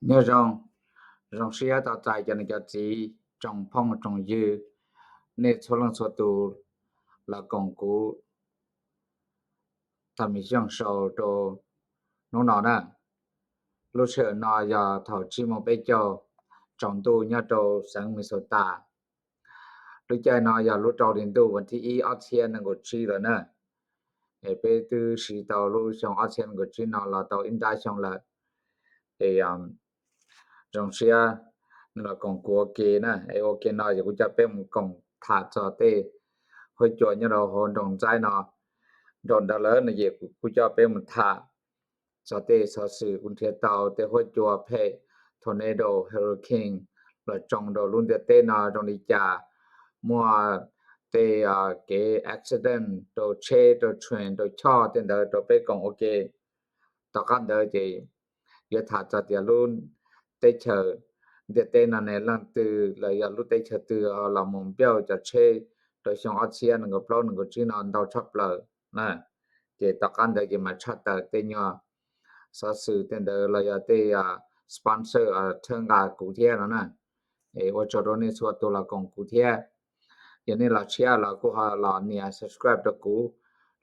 Nyob zoo, zoo siab tau txais cov niam cov txiv, tsoom phooj tsoom ywg, nej txhua leej txhua tus los koom kuv tham mis zoo sau rau hnub no na. Lub sij hawm no yog thaum tsib moos peb caug tsaus ntuj nyob rau xeev Minnesota. Lub caij no yog lub rau hli ntuj vas thib ib ob txhiab nees nkaum tsib lawm na. Es peb twb siv tau lub xyoo ob txhiab nees nkaum tsib no los tau ib nrab xyoo lawm. Es zoo siab nej los koom kuv ua ke na. Es ua ke no ces kuv coj peb mus koom tham txog tej huab cua nyob rau hauv nroog Ntxaib no. Nroog ntawd lawm no ces kuv coj peb mus tham txog tej xov xwm kuv nrhiav tau tej huab cua phem, tornado, hurricane los tsoo rau lub ntiaj teb no zoo li cas, muaj tej kev accident rau tsheb, rau train, rau choj tej ntawd rau peb koom ua ke. Tom qab ntawd ces yuav tham txog tias lub teb chaws ntiaj teb no ne leej twg los yog lub teb chaws twg los mus npiaj cov tsheb rau xyoo ob txhiab nees nkaum plaub nees nkaum tsib no ntau tshaj plaws na. Ces tom qab ntawd ces mam tshaj tawm tej nyuag xov xwm tej ntawd los yog tej sponsor txhawb nqa kuv thiab no na. Ua tsaug rau nej txhua tus los koom kuv thiab. Yog nej los tshiab los kuj ho los nias subscribe rau kuv,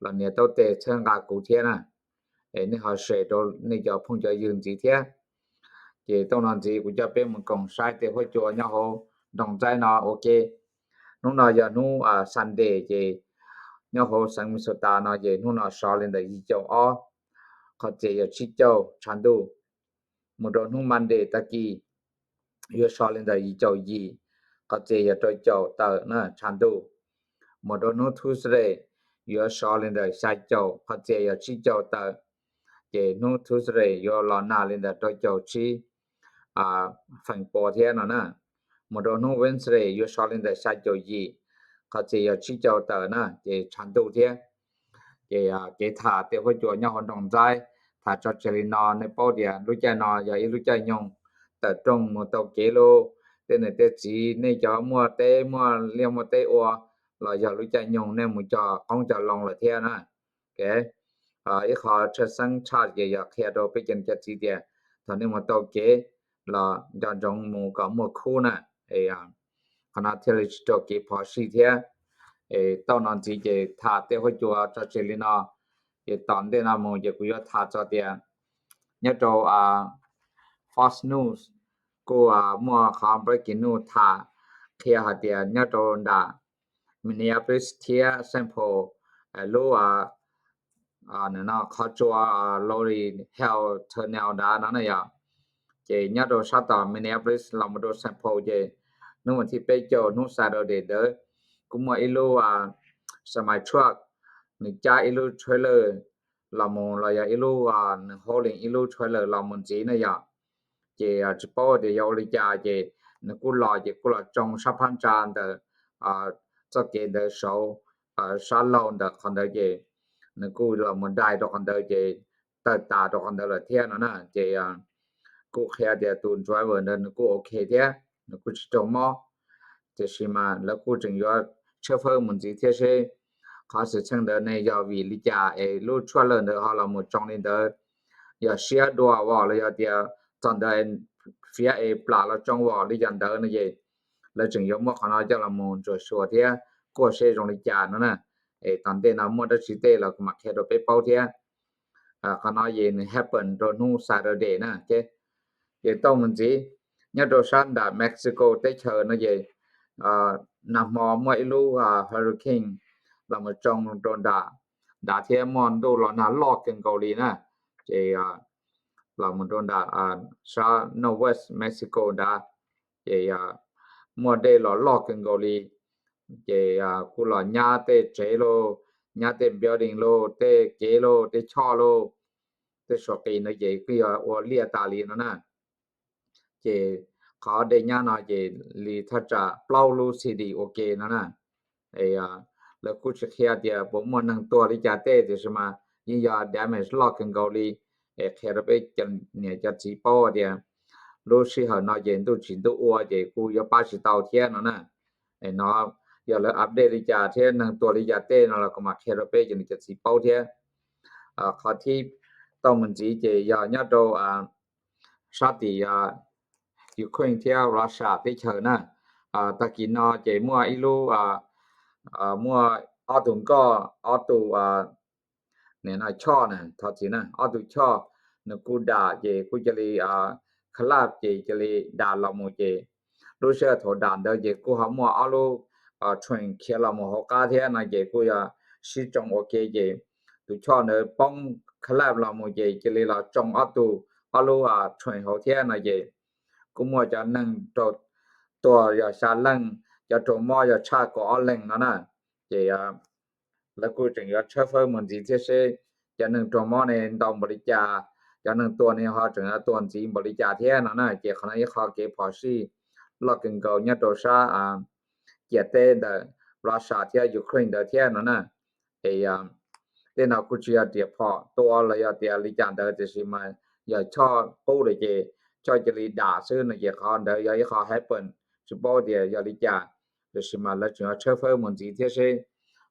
los nias taub tes txhawb nqa kuv thiab na. Es nej ho share rau nej cov phooj cov ywg ntxiv thiab. Ces tau no ntxiv kuv coj peb mus koom saib tej huab cua nyob hauv nroog Ntxaib no ua ke. Hnub no yog hnub Sunday ces nyob hauv xeev Minnesota no ces hnub no sov li ntawm yim caum ob, qhov txias yog tsib caum tshav ntuj. Mus rau hnub Monday tag kis yuav sov li ntawm yim caum yim, qhov txias yog rau caum tawm na tshav ntuj. Mus rau hnub Tuesday yuav sov li ntawm xya caum, qhov txias yog tsib caum tawm. Ces hnub Tuesday yuav los nag li ntawm rau caum tsib feem pua thiab no na. Mus rau hnub Wednesday yuav sov li ntawm xya caum yim, qhov txias yog tsib caum tawm na, ces tshav ntuj thiab. Ces kev tham tej huab cua nyob hauv nroog Ntxaib tham tso tseg li no. Nej paub tias lub caij no yog ib lub caij nyoog tawm rooj mus taug kev lauj. Tej niam tej txiv nej cov muaj teb muaj liaj muaj teb ua los yog lub caij nyoog nej mus cog qoob cog loo lawm thiab na. Ib qho tshwj xeeb tshaj ces yog qhia rau peb cov niam cov txiv tias thaum nej mus taug kev los nco ntsoov mus kom muaj khub na. Qhov no thiaj li tsis raug kev phom sij thiab. Tau no ntxiv ces tham tej huab cua tso tseg li no. Ces tom ntej no mus ces kuv yuav tham txog tias nyob rau Fox News kuj muaj qhov breaking news tham qhia hais tias nyob rau nram Minneapolis thiab Saint Paul lub qhov tsua Lori Hill Tunnel nrad no na yom. Ces nyob rau sab tom Minneapolis los mus rau Saint Paul ces hnub vas thib peb caug hnub Saturday ntawd kuj muaj ib lub semi truck, nws cab ib lub trailer los mus los yog ib lub, nws hauling ib lub trailer los mus ntxiv na yom. Ces tsis paub tias yog ua li cas ces nws kuj los ces kuj los tsoo sab phab ntsa ntawm txoj kev ntawd saud, sab laug ntawm qhov ntawd ces nws kuj los mus dai rau qhov ntawd ces tawg tas rau qhov ntawd lawm thiab no na. Ces kuj qhia tias tus driver ntawd nws kuj ok thiab, nws kuj tsis raug mob. Tiam sis mas lawv kuj tseem yuav tshawb fawb mus ntxiv thiab seb qhov xwm txheej ntawd ne yog vim li cas es lub trailer ntawd ho los mus tsoo li ntawd, yog siab dua os los yog tias txog ntawd fiav es plam los tsoo os li cas ntawd no ces lawv tseem yuav muab qhov no coj los mus ntsuam xyuas thiab kuaj seb zoo li cas no na. Es tom ntej no muaj dab tsi tej los kuv mam qhia rau peb paub thiab. Qhov no ces nws happen rau hnub Saturday na. Ces tau mus ntxiv nyob rau sab nram Mexico teb chaws no ces nag hmo muaj ib lub hurricane los mus tsoo rau nram nrad thiab muaj ntuj los nag loj kawg nkaus li na. Ces los mus rau nram sab northwest Mexico nrad ces muaj dej los loj kawg nkaus li. Ces kuj los nyab tej tsev lauj, nyab tej building lauj, tej kev lauj, tej choj lauj, tej suav qis ntawd ces kuj yog ua liaj tas li no na. Ces qhov dej nyab no ces li thaj tsam plaub lub city ua ke no na. Lawv kuj tsis qhia tias puas muaj neeg tuag li cas tej, tiam sis mas yeej yog damage loj kawg nkaus li. Es qhia rau peb cov niam cov txiv paub tias lub sij hawm no ces ntuj tsim ntuj ua ces kuj yuav pab tsis tau thiab no na. No yog lawv update li cas thiab neeg tuag li cas tej no los kuv mam qhia rau peb cov niam cov txiv paub thiab. Qhov thib tau mus ntxiv ces yog nyob rau sab tim Ukraine thiab Russia teb chaws na. Tag kis no ces muaj ib lub, muaj ob tug nkoj, ob tug choj na, thov txim na, ob tug choj nws kuj dam ces kuj cia li collapse ces cia li dam los mus ces lub sij hawm thaum dam ntawd ces kuj ho muaj ob lub train khiav los mus hauv qab thiab no ces kuj yog sib tsoo ua ke ces tus choj ntawd poob collapse los mus ces cia li los tsoo ob tug, ob lub train hauv thiab no ces kuj muaj cov neeg raug tuag yog xya leej, cov raug mob yog tshaj kaum ob leeg no na. Ces lawv kuj tseem yuav tshawb fawb mus ntxiv thiab seb cov neeg raug mob ne ntau npaum li cas, cov neeg tuag ne ho tseem yuav tuag ntxiv npaum li cas thiab no na. Ces qhov no ib qho kev phom sij loj kawg nkaus nyob rau sab ciam teb ntawm Russia thiab Ukraine ntawd thiab no na. Es tej no kuj tsis yog tias phom tua los yog tias li cas ntawd tiam sis mas yog choj qub lawm ces choj cia li dam xwb no ces qhov ntawd yog ib qho happen tsis paub tias yog li cas, tiam sis mas lawv tseem yuav tshawb fawb mus ntxiv thiab seb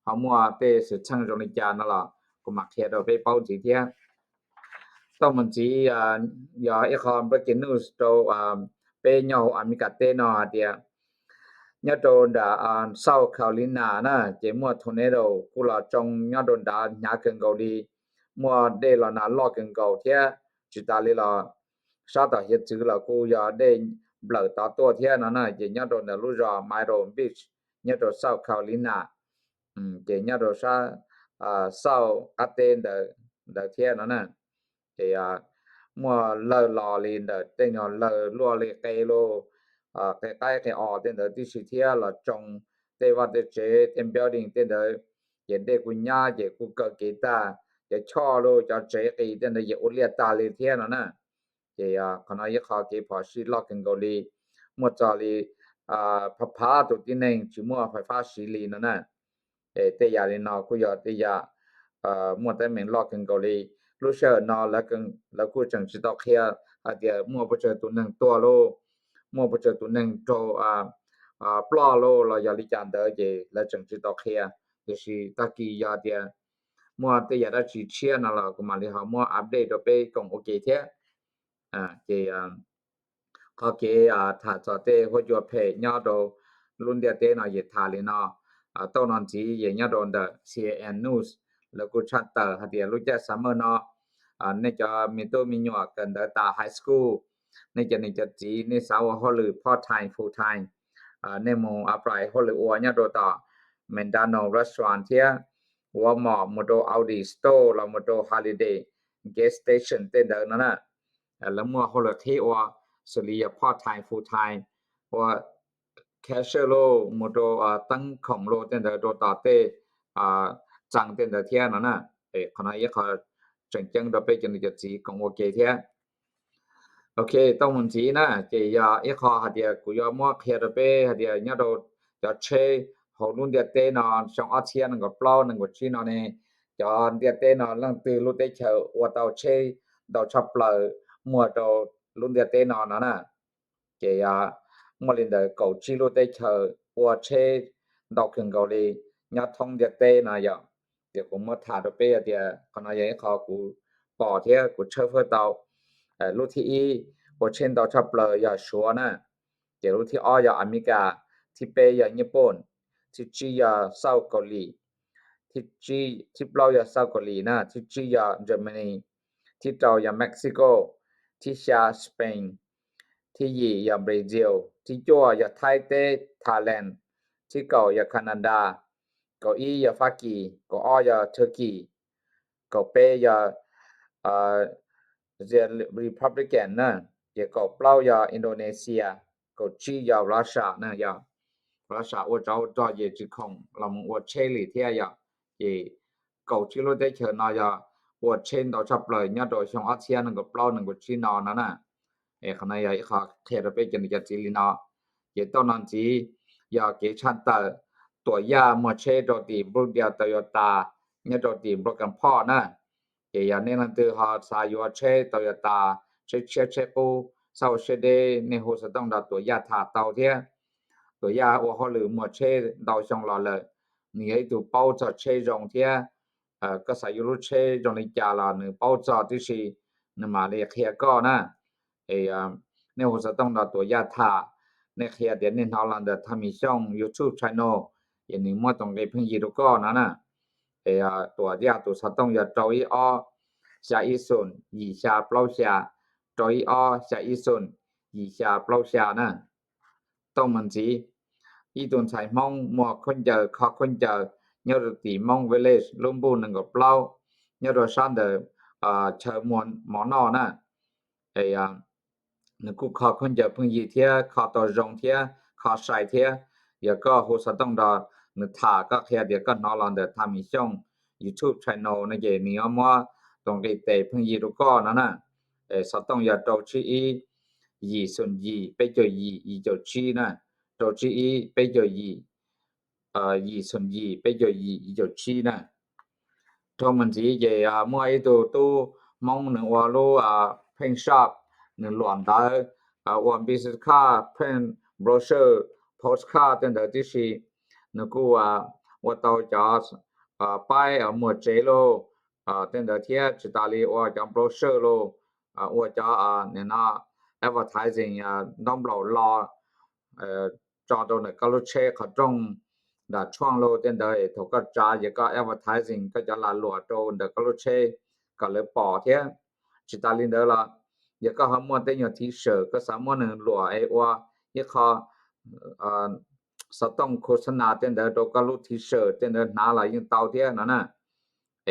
ho muaj tej xwm txheej zoo li cas no los kuv mam qhia rau peb paub ntxiv thiab. Tau mus ntxiv yog ib qho breaking news rau peb nyob hauv Amelikas teb no hais tias nyob rau nram South Carolina na ces muaj tornado kuj los tsoo nyob rau nrad hnyav kawg nkaus li, muaj dej los nag loj kawg nkaus thiab tsis tas li los sab tom hiav txwv los kuj yog dej nplawm tod tuaj thiab no na. Ces nyob rau ntawm lub zos Myrtle Beach nyob rau South Carolina, ces nyob rau sab South qab teb ntawd thiab no na. Ces muaj lawg los li ntawm tej nyuag lawg luaj li qe lauj, qe qaib qe os tej ntawd tib si thiab los tsoo tej vaj tej tsev tej building tej ntawd, ces dej kuj nyab ces kuj kaw kev tag, cov choj lauj cov tsev qis tej ntawd ces ua liaj tag li thiab no na. Ces qhov no ib qho kev phom sij loj kawg nkaus li, muaj txog li phav phav tus tib neeg tsis muaj fais fab siv li no na. Es tej yam li no kuj yog tej yam muaj teeb meem loj kawg nkaus li. Lub sij hawm no lawv kuj tseem tsis tau qhia hais tias muaj pes tsawg tus neeg tuag lauj, muaj pes tsawg tus neeg raug ploj lauj los yog li cas ntawd ces lawv tseem tsis tau qhia. Tiam sis tag kis yog tias muaj tej yam dab tsi tshiab no los kuv mam li ho muab update rau peb koom ua ke thiab. Ces qhov kev tham txog tej huab cua phem nyob rau lub ntiaj teb no yog tham li no. Tau no ntxiv yog nyob rau ntawm C N N News, lawv kuj tshaj tawm hais tias lub caij summer no nej cov me tub me nyuam kawm ntawv tas high school, nej cov niam cov txiv nej xav ua hauj lwm part time full time, nej mus apply hauj lwm ua nyob rau tom McDonald restaurant thiab Walmart mus rau Aldi store los mus rau Holiday gas station tej ntawd no na. Lawv muaj hauj lwm qhib ua, xws li yog part time full time, ua cashier lauj mus rau teeb khoom lauj tej ntawd rau tom tej txee tej ntawd thiab no na. Qhov no ib qho tseem ceeb rau peb cov niam cov txiv koom ua ke thiab. Ok, tau mus ntxiv na ces yog ib qho hais tias kuv yuav muab qhia rau peb hais tias nyob rau cov tsheb hauv lub ntiaj teb no xyoo ob txhiab nees nkaum plaub nees nkaum tsib no ne, cov ntiaj teb no leej twg lub teb chaws ua tau tsheb ntau tshaj plaws muag rau lub ntiaj teb no no na. Ces muaj li ntawd kaum tsib lub teb chaws ua tsheb ntau kawg nkaus li nyob thoob ntiaj teb no yom. Ces kuv muab tham rau peb tias qhov no yog ib qho kuv pom thiab kuv tshawb fawb tau. Lub thib ib ua tsheb ntau tshaj plaws yog Suav na, ces lub thib ob yog Amelikas, thib peb yog Nyij Pooj, thib tsib yog South Kaus Lim, thib plaub yog South Kaus Lim na, thib tsib yog Germany, thib rau yog Mexico, thib xya Spain, thib yim yog Brazil, thib cuaj yog Thaib teb Thailand, thib kaum yog Canada, kaum ib yog Fab Kis, kaum ob yog Turkey, kaum peb yog Republican na, ces kaum plaub yog Indonesia, kaum tsib yog Russia na yog. Russia ua tsov ua rog ces tsis khoom los mus ua tsheb li thiab yom. Ces kaum tsib lub teb chaws no yog ua tsheb ntau tshaj plaws nyob rau xyoo ob txhiab nees nkaum plaub nees nkaum tsib no no na. Qhov no yog ib qho qhia rau peb cov niam cov txiv li no. Ces tau no ntxiv yog kev tshaj tawm tuam yaj muag tsheb rau tim Brookdale Toyota nyob rau tim Brooklyn Park na. Ces yog nej leej twg ho xav yuav tsheb Toyota, tsheb tshiab tsheb qub, xab ua siab deb nej hu xov tooj nrog tuam yaj tham tau thiab. Tuam yaj ua hauj lwm muag tsheb ntau xyoo los lawm, nws yog ib tug paub txog tsheb zoo thiab. Koj xav yuav lub tsheb zoo li cas los nws paub txog tib si, nws mam li qhia koj na. Nej hu xov tooj nrog Tuam Yaj tham, nej qhia tias nej hnov los ntawm Tham Mis Xyooj YouTube channel, ces nws muab tus nqi pheej yig rau koj no na. Es Tuam Yaj tus xov tooj yog rau ib ob xya ib xoom yim xya plaub xya, rau ib ob xya ib xoom yim xya plaub xya na. Tau mus ntxiv, ib tug ntxhais Hmoob muag khaub ncaws, kho khaub ncaws nyob rau tim Hmoob Village lub npuj nees nkaum plaub, nyob rau sab ntawm chaw muag mov noj na. Nws kuj kho khaub ncaws pheej yig thiab kho tau zoo thiab kho sai thiab. Yog koj hu xov tooj nrog nws tham, koj qhia tias koj hnov los ntawm Tham Mis Xyooj YouTube channel no ces nws yuav muab tus nqi tes pheej yig rau koj no na. Xov tooj yog rau tsib ib yim xoom yim peb caug yim yim caum tsib na, rau tsib ib peb caug yim yim xoom yim peb caug yim yim caum tsib na. Dhau mus ntxiv ces muaj ib tug tub Hmoob nws ua lub paint shop, nws luam ntawv, ua business card, print brochure, postcard tej ntawd tib si. Nws kuj ua tau cov paib muag tsev lauj, tej ntawd thiab tsis tas li ua cov brochure lauj, ua cov no advertising ntaub nplaum los tso rau ntawm koj lub tsheb qhov rooj nram tshuaj lauj tej ntawd, thaum koj tsav ces koj advertising koj cov lag luam rau ntawm koj lub tsheb kom lawv pom thiab. Tsis tas li ntawd los yog koj ho muaj tej nyuag T-shirt koj xav muab nws luam es ua ib qho xov tooj khos xas nas tej ntawd rau koj lub T-shirt tej ntawd hnav los yeej tau thiab no na.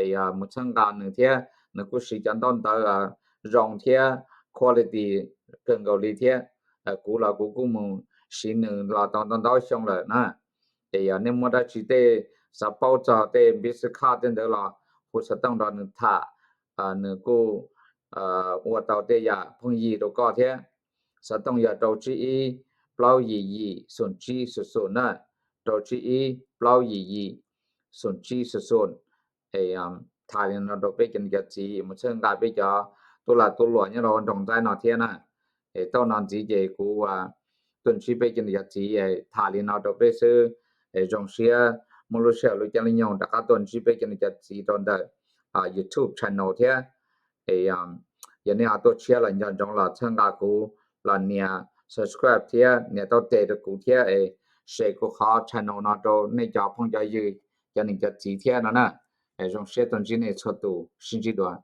Es mus txhawb nqa nws thiab, nws kuj siv cov ntaub ntawv zoo thiab quality kawg nkaus li thiab. Kuv los kuv kuj mus siv nws los tau ntau ntau xyoo lawm na. Es yog nej muaj dab tsi tej xav paub txog tej business card tej ntawd los hu xov tooj nrog nws tham, nws kuj ua tau tej yam pheej yig rau koj thiab. Xov tooj yog rau tsib ib plaub yim yim xoom tsib xoom xoom na, rau tsib ib plaub yim yim xoom tsib xoom xoom. Tham li no rau peb cov niam cov txiv mus txhawb nqa peb cov tub lag tub luam nyob rau nroog Ntxaib no thiab na. Es tau no ntxiv ces kuv tuaj ntsib peb cov niam cov txiv tham li no rau peb xwb. Es zoo siab muaj lub sij hawm lub caij lub nyoog rov qab tuaj ntsib peb cov niam cov txiv rau ntawm YouTube channel thiab. Es yog nej ho tuaj tshiab los nco ntsoov los txhawb nqa kuv, los nias subscribe thiab nias taub tes rau kuv thiab es share kuv qhov channel no rau nej cov phooj cov ywg, cov niam cov txiv thiab no na. Zoo siab tuaj ntsib nej txhua tus, sib ntsib dua.